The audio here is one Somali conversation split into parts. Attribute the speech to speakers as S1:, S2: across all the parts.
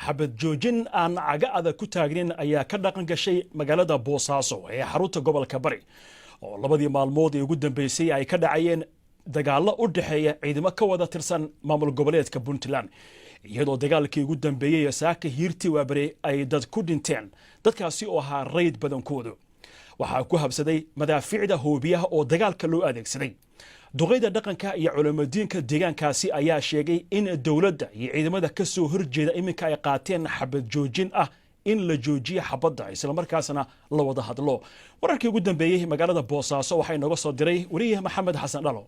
S1: Xabad joojin aan caga adag ku taagnin ayaa ka dhaqan gashay magaalada Boosaaso ee xarunta gobolka Bari, oo labadii maalmood ee ugu dambeysay ay ka dhacayeen dagaallo u dhexeeya ciidamo ka wada tirsan maamul goboleedka Puntland, iyadoo dagaalkii ugu dambeeyey ee saaka hiirtii waaberi ay dad ku dhinteen, dadkaasi oo ahaa rayd badankoodu. Waxaa ku habsaday madaafiicda hoobiyaha oo dagaalka loo adeegsaday. Duqeyda dhaqanka iyo culamadiinka deegaankaasi ayaa sheegay in dowladda iyo ciidamada ka soo horjeeda iminka ay qaateen xabad joojin ah, in la joojiyo xabadda, islamarkaasna la wada hadlo. Wararkii ugu dambeeyey magaalada Boosaaso waxaa inooga soo diray weriye Maxamed Xasan Dhalo.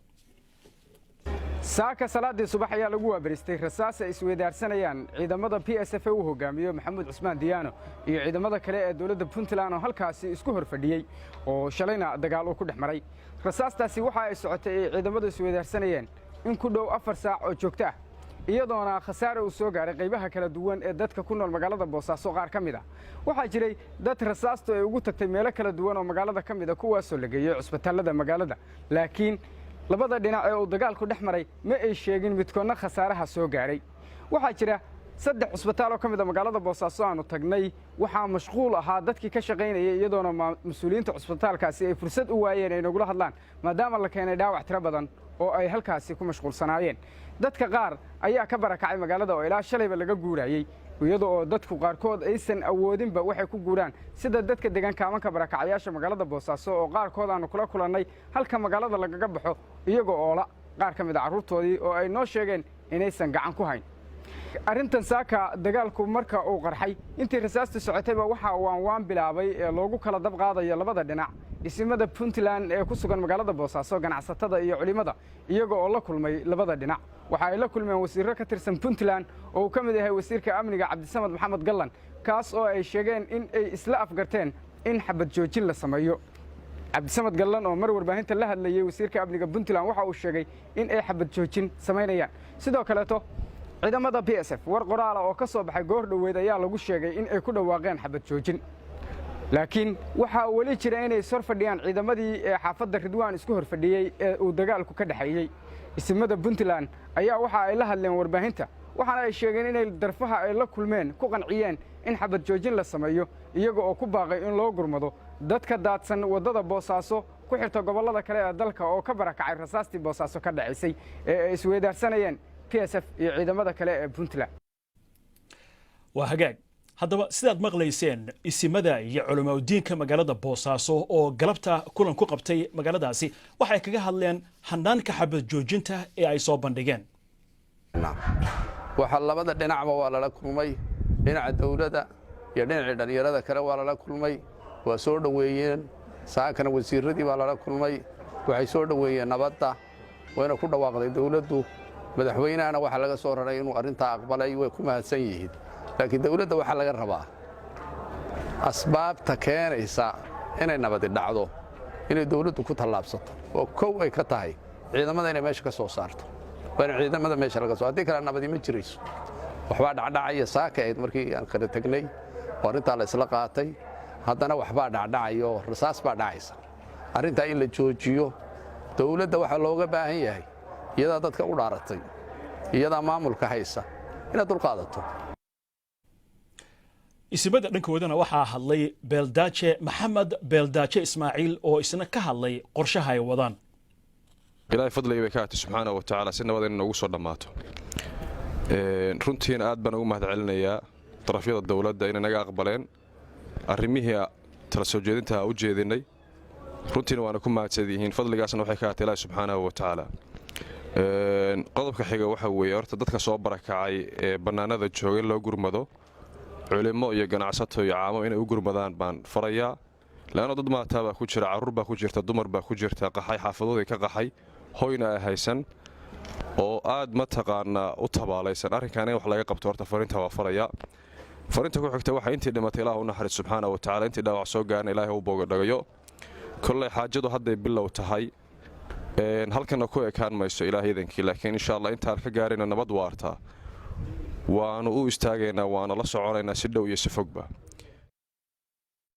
S2: Saaka salaadii subax ayaa lagu waabaristay rasaas ay isweydaarsanayaan ciidamada PSF uu hogaamiyo Maxamuud Cusmaan Diyaano iyo ciidamada kale ee dowladda Puntland oo halkaasi isku hor fadhiyey, oo shalayna dagaal uu ku dhex maray. Rasaastaasi waxa ay socotay ay ciidamadu isweydaarsanayeen in ku dhow 4 saac oo joogto ah, iyadoona khasaare uu soo gaaray qaybaha kala duwan ee dadka ku nool magaalada Boosaaso. Qaar ka mid ah waxaa jiray dad rasaastu ay ugu tagtay meelo kala duwan oo magaalada ka mid ah, kuwaasoo la geeyey cusbitaallada magaalada, laakiin labada dhinac ee uu dagaalku dhex maray ma ay sheegin midkoodna khasaaraha soo gaaray. Waxaa jira saddex cusbitaal oo ka mid ah magaalada Boosaaso aanu tagnay. Waxaa mashquul ahaa dadkii ka shaqaynayay, iyadoona mas-uuliyiinta cusbitaalkaasi ay fursad u waayeen ay nagula hadlaan, maadaama la keenay dhaawac tiro badan oo ay halkaasi ku mashquulsanaayeen. Dadka qaar ayaa ka barakacay magaalada oo ilaa shalayba laga guurayey, iyada oo dadku qaarkood aysan awoodinba waxay ku guuraan, sida dadka degan kaamanka barakacayaasha magaalada Boosaaso oo qaarkood aanu kula kulannay halka magaalada lagaga baxo, iyagoo oola qaar ka mid ah carruurtoodii oo ay noo sheegeen inaysan gacan ku hayn arrintan. Saaka dagaalku marka uu qarxay, intii rasaastu socotayba, waxaa waan bilaabay ee loogu kala dab qaadayo labada dhinac isimada Puntland ee ku sugan magaalada Boosaaso, ganacsatada iyo culimmada, iyaga oo la kulmay labada dhinac. Waxa ay la kulmeen wasiirro ka tirsan Puntland oo uu ka mid yahay wasiirka amniga Cabdisamad Maxamed Gallan, kaas oo ay sheegeen in ay isla afgarteen in xabad joojin la sameeyo. Cabdisamad Gallan oo mar warbaahinta la hadlayey, wasiirka amniga Puntland, waxa uu sheegay in ay xabad joojin samaynayaan. Sidoo kaleeto ciidamada PSF war qoraala oo ka soo baxay goor dhoweed ayaa lagu sheegay in ay ku dhawaaqeen xabad joojin, laakiin waxaa weli jira inay ishor fadhiyaan ciidamadii ee xaafadda Ridwaan isku hor fadhiyey ee uu dagaalku ka dhexeeyey. Isimada Puntland ayaa waxa ay la hadleen warbaahinta, waxaana ay sheegeen inay darfaha ay la kulmeen ku qanciyeen in xabad joojin la sameeyo, iyaga oo ku baaqay in loo gurmado dadka daadsan waddada Boosaaso ku xirta gobollada kale ee dalka oo ka barakacay rasaastii Boosaaso ka dhacaysay ee ay isweydaarsanayeen PSF iyo ciidamada kale ee Puntland.
S1: Waa hagaag. Haddaba, sidaad maqlayseen, isimada iyo culamaudiinka magaalada Boosaaso oo galabta kulan ku qabtay magaaladaasi waxay kaga hadleen hanaanka xabad joojinta ee ay soo bandhigeen.
S3: Waxaa labada dhinacba waa lala kulmay, dhinaca dawladda iyo dhinacii dhallinyarada kale waa lala kulmay, waa soo dhoweeyeen. Saakana wasiirradii baa lala kulmay, waxay soo dhoweeyeen nabadda, wayna ku dhawaaqday dawladdu. Madaxweynahana waxaa laga soo raray inuu arrintaa aqbalay. Way ku mahadsan yihiin, laakiin dawladda waxaa laga rabaa asbaabta keenaysa inay nabadi dhacdo inay dawladdu ku tallaabsato, oo kow ay ka tahay ciidamada inay meesha ka soo saarto. Waa in ciidamada meesha laga soo, haddii kale nabadi ma jirayso. Waxbaa dhacdhacaya. Saaka ahayd markii aan kala tegnay oo arrintaa la isla qaatay. Haddana waxbaa dhacdhacayo, rasaas baa dhacaysa. Arrintaa in la joojiyo dawladda waxaa looga baahan yahay, iyadaa dadka u dhaaratay, iyadaa maamulka haysa, inaad dulqaadato.
S1: Isimada dhankoodana waxaa hadlay Beeldaaje Maxamed Beeldaaje Ismaaciil oo isna ka hadlay qorshaha ay wadaan.
S4: Ilaahay fadligii bay ka ahatay, subxaana wa tacaala, si nabad inay noogu soo dhammaato. Runtiina aad baan ugu mahad celinayaa darafyada dowladda inay naga aqbaleen arrimihii tala soo jeedinta u jeedinay. Runtiina waana ku mahadsan yihiin. Fadligaasna waxay ka ahatay Ilaahi subxaanahu wa tacaala. Qodobka xiga waxa weeye, horta dadka soo barakacay ee bannaanada jooga in loo gurmado, culimmo iyo ganacsato iyo caamo inay u gurmadaan baan farayaa, leanno dad maataa baa ku jira, carruur baa ku jirta, dumar baa ku jirta, qaxay, xaafadoodii ka qaxay, hoyna ay haysan oo aad mataqaanaa u tabaalaysan. Arrinkan in wax laga qabto horta farinta waa farayaa. Farinta ku xigta waxaa, intii dhimatay Ilaah u naxariis subxaana wa tacala, intii dhaawac soo gaarna Ilaahay u boogadhagayo. Kolley xaajadu hadday bilow tahay, halkana ku ekaan mayso Ilaah idankii, laakiin insha Allah intaan ka gaarayna nabad waarta waanu u istaagaynaa, waana la soconaynaa si dhow iyo si fogba.